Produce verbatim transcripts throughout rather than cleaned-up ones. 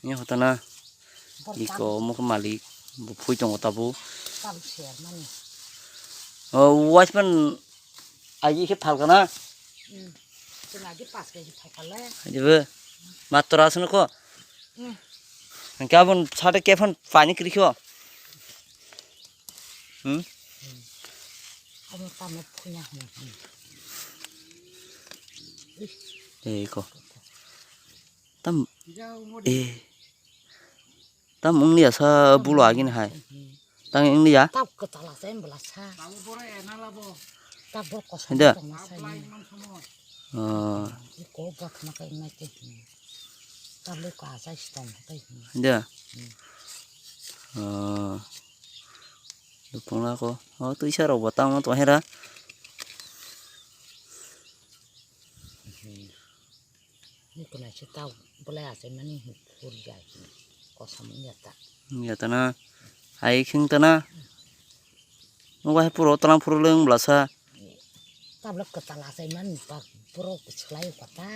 Ni hota na. Iko mukha malik. Bu phui tongo tabu. O watchman aji khe phalka na. Aji bo. Mator asno ko. Hingke abon sade kefan pani krikho. Hmm? Amo tamo phuya hwnwi. Eh, ko. Tam, eh. Tam wngya sa bulo agini hai. Tang wngya? Tab kwtal asai bwla sa. Tab bo kosom tong asai. Oh. Iko bak ma kai mai te. Tab le ka asai stom kai. Hida. Oh. Lupung lako. Oh, tuisa rok bo tamo to hera. Ni kunai se tau bolai asai mani hur jai. Kosom ya ta. Ya ta na. Ai khing ta na. Nungwa hai puro talang puro leng blasa. Tabla kwtal asai man bak borok swlai kota.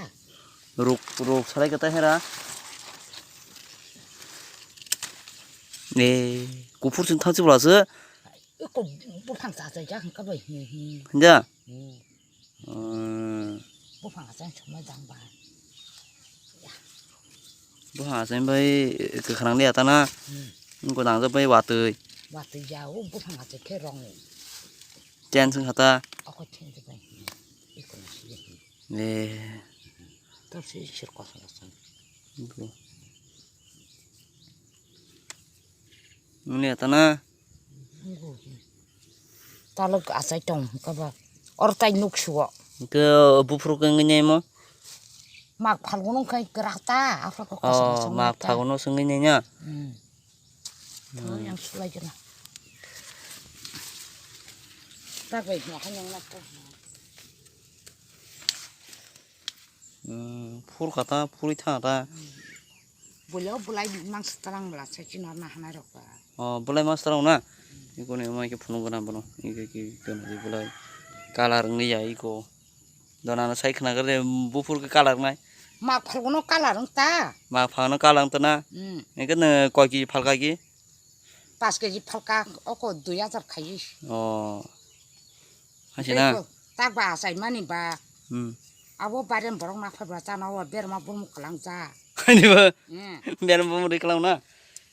Ruk, ruk swlai kota hera. Eh, kuphur chwng thang chwla se. Eko buphang cha cha jak hwnkha bai hi hi. Hanja? Hmm. Hmm. Buphang cha chuma jang ba. Buphang cha bai kwkhwrang le atana. Hmm. Godang je bai watwi. Watwi ja o buphang cha khe rong. Chen sung hata. Ako chen je bai. Iko na si. Eh. Tor si sir kosa kosa. Nini atana. Talok asai tong kaba. Or tai nuk suo. Ke buphuru ke ngenye mo. Mak phalgun kai kerata afro ko kosa kosa. Oh, mak phalgun sung ngenye nya. Hmm. Yang sulai jena. Tak bai mo kan yang nak. Hmm, phur kata, phuri tha ta. Bolai, bolai mangsa talang bwla sai chini hwnna hanai rok ba. Oh, bolai mangsa talang na? Iko ni mai ke phunuk gana bono. Iko ki kono di bolai. Kalar wngya iko. Dona na sai khna gade buphur ke kalar nai. Mak phalguno kalar wng ta. Mak phalguno kalar wng ta na. Hmm. Iko ne koi ki phalka ki? Pas keji phalka oko dui hajar khai. Oh. Haisina? Tei ko, tak ba asai mani ba. Hmm. Abo bairem borok na phai ba chana o berma bumu kalang ja. Ani ba? Hmm. Berma bumu ri kalang na?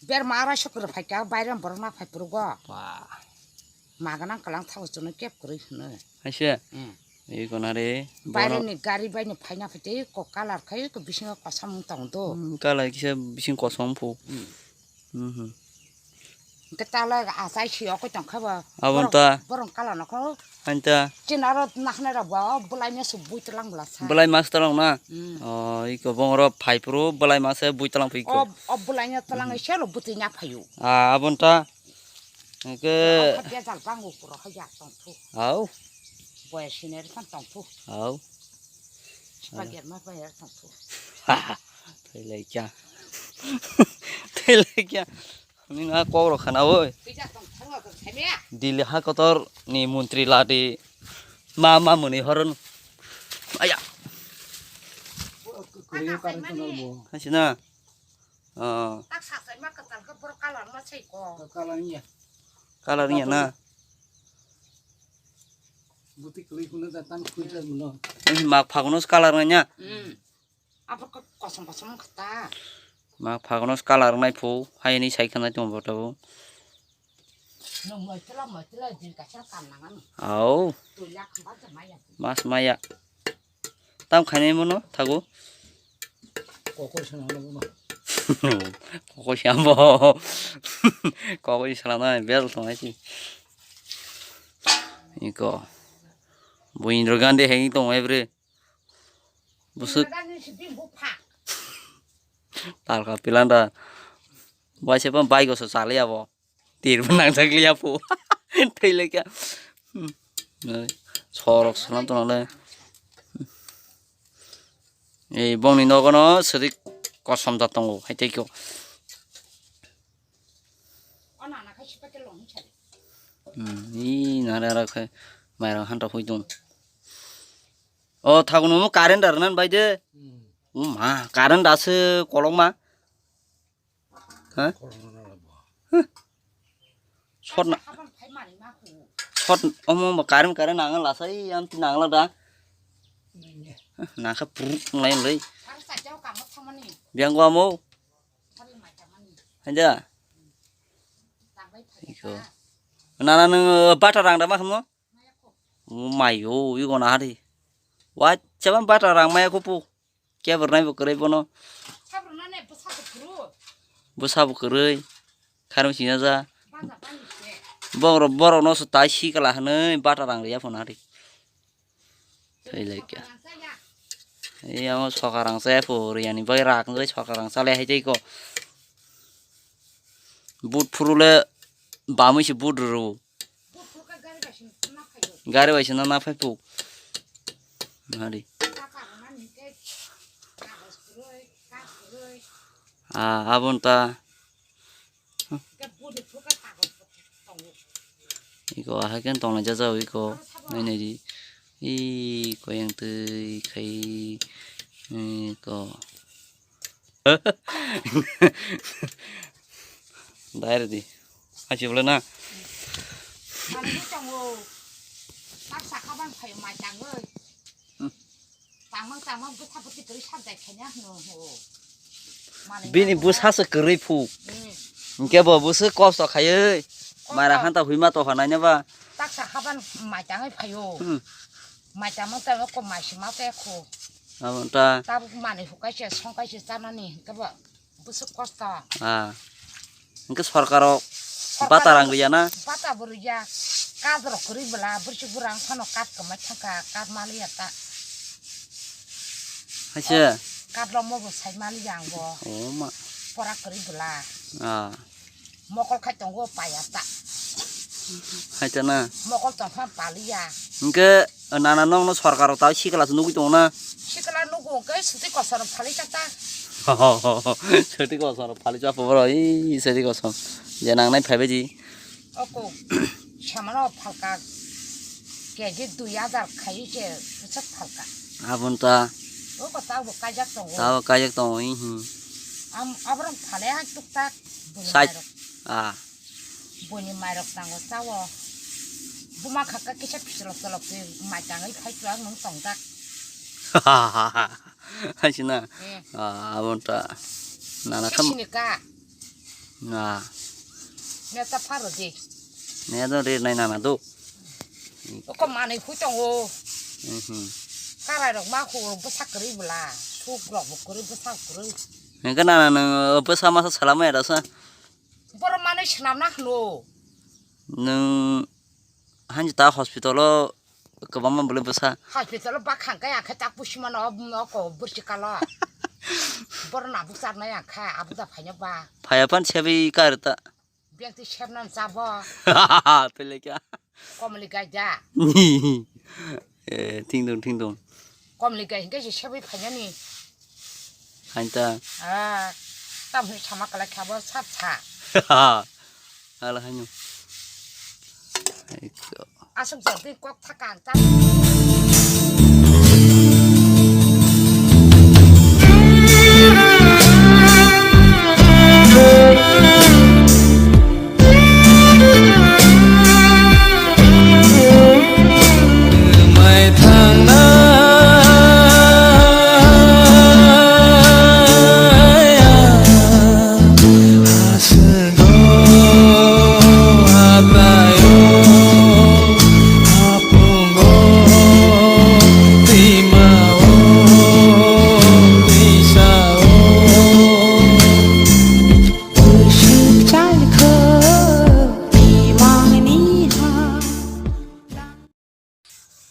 Berma arai sokro phai ka bairem borok na phai puru go. Wah. Maganang kalang thago chuno kep kwrwi hwno. Haise? Hmm. Ei kona re. Bairem ni gari bai ni phai na phai tei ko kalar khai ko bisingo kosom wng tong do. Hmm, kalar kisa bising kosom phu. Hmm. Mhm. Hwnkhe tala asai si okoi tongkha bo. Aboni ta. Borok, borok kala nokho. Ani ta. Chini aro nakhnai rok bo, o bwlai no se bui tlang bwla sa. Bwlai mas tlang na? Mm. O, iko bong oro phai phuru bwlai mas se bui tlang phi iko. O, o bwlai no tlang se lo bwtwi nya phaio. Ah, aboni ta. Hwnkhe. Bejal bango puro ha ya tong thu. Au. Boya siner kan tong thu. Au. Sipa germa boya tong thu. Thailaikya. Thailaikya. Nini a kok rok khana oi. Dili ha kotor ni montri ladi. Ma, ma muni horon. Aya. Haisina. Oh. Kalar niya na. Mak phaguno kalar niya. Hmm. Abo ko kosom kosom wngkha ta. Mak phaguno kalar wngnai phu, hai hwnwi sai khna tong bo tabuk. Nwng moitwla moitwla din kaisa kam nangani. Au. Twi yak khamba tong maya. Mas maya. Tam khainai bono thago. Kokoi sana bono. Kokoi sabo. Kokoi sana bel tong ai si. Iko. Bo Indra Gandhi heng tong ai bre. Busuk. Talka pilanda. Bai se pang bai goso chali abo. Tir bo nang chakli apo. Thai le kya. Sorok salam to nale. Ei bongni nogono sadi kosom da tongo hai tei kyo. Hmm, i nare ara khai mairang hanta hoi dong. O thago no mo current ar nan bai de. Hmm. Uma, current da se kolokma. Ha? Sot na, sot omo ba current current nang la sai, ang ti nang la da. Na kha pur ngai lai. Biang gua mo. Hanja. Iko. Nana nung bata rang da ma khamo? Mayo, iko na hari. Wa chaba bata rang maya kupu. Kebor nai bo kwrwi bono. Bwsa bo kwrwi. Kharwi sina ja. Borok, borok no su tai sikla hwnwi bata rang riya phano hari. Thailaikha. Ei amo sokarang se pho riyani bai rak wngwi sokarang chale hai tei ko. But phuru le bamwi se but rw. Gari bai se na na phai puk. Hari. Ah, abon ta. Iko ahai khe tongna jajao iko. Nai nai di. Iko yang twi khai. Iko. Dai re di. Hai si bole na. Manwi tongo. Tak sakha bang phaio mai tangwi. Tangmang tangmang bwsa bwtwi kwrwi sabjai khaina hwno hwno. Manwi bini manwi bwsa se kwrwi phu. Hmm. Hwnkhe bo bwswk kosto khaiwi. Kosto. Maira hanta hwima tokha naina ba. Tak sakha bang mai tangwi phaio. Hmm. Mai tangmang tangmang ko mai sima te kho. Abo ta. Tabuk manwi hukai se songkai se chanani hwnkhe bo. Bwswk kosto. Ah. Hwnkhe sorkaro bata rang rwya na? Bata bo rwya. Kad rok kwrwi bwla, bwrwswk bwrang phano kad kwmai thangkha, kad maliya ta. Haise? Kad rok mo bo sai maliya ang bo. Oh ma. Pora kwrwi bwla. Ah. Mokol khai tongo paya ta. Hai ta na? Mokol tong phano paliya. Hwnkhe nana nokno sorkaro ta sikla se nugwi tongo na? Sikla nugo hwnkhe swtwi kosom rok phali chak ta. Swtwi kosom rok phali chak pho boro, ii swtwi kosom. Je nangnai phaibai di. Oko samano phalka K G dui hajar khai se bwswk phalka. Abon ta. Oko ta bo kaijak tongo. Ta bo kaijak tongo, ii, hmm. Am, aborok phale ha tuk tak. Buini mairok. Ah. Buini mairok tango chao. Buma khaka kisa pisolok solok se mai tangwi khai chuak nung tongdak. Hai sina. Eh. Ah, abon ta. Nana kham. Sini ka. Na. Ne ta pharo di. Ne do re nai nana do. Ko manwi phui tongo. Mhm. Karai rok ma khu bwsa kwrwi bwla. Suk rok bo kwrwi bwsa kwrwi. Nang nana nang bwsa masa salama era sa. Borok manwi swnamna hwno. Nwng hanjita hospital o kwbangma bwlai bwsa. Hospital o bakhang khe ang khe tak pusimano o ko bwrwsi kalo. Borok nabuk charnai ang khe abuja phaino ba. Phaya phan sebi kar ta. Biyang twi sepnani chabo. Twi lekha. Komli gaida. Eh, thingdong, thingdong. Komli gai hingke se sebwi phainani. Hain ta. Ah, tamni sama kalai khabo sat sa. Hala haino. Aswk jor twi kok thaka ang ta.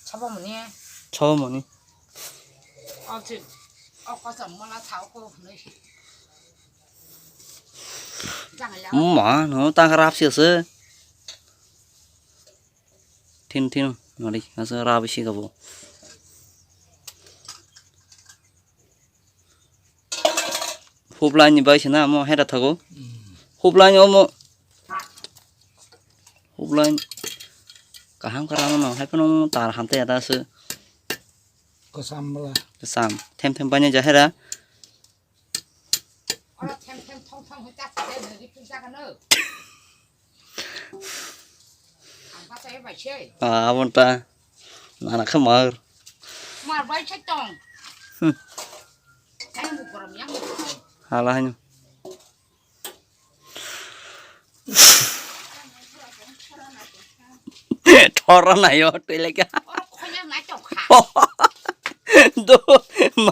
Sabamoni. Sabamoni. O chwng, o kosom mola sao ko hwnwi. Jangai ya. Ma, no, tang rap sih se. Thin, thin, mari, asa rap sih kabo. Hup line ni bai se na mo hera thago. Hup line omo. Hup line kaham kaham no hai phano tar ham te ada se. Kwcham bwla. Kwcham. Them them bai ni ja hera. Theng theng thong thong hoi ta sa de, ri phi ja kano. Ang ba sa bai se. Ah, abon ta. Nana khamar. Mar bai se tong. Hmm. Ang bu korom yang. Hala hanyo. Thora nayo, twi lekha. Oro khoya nai tong kha. Do.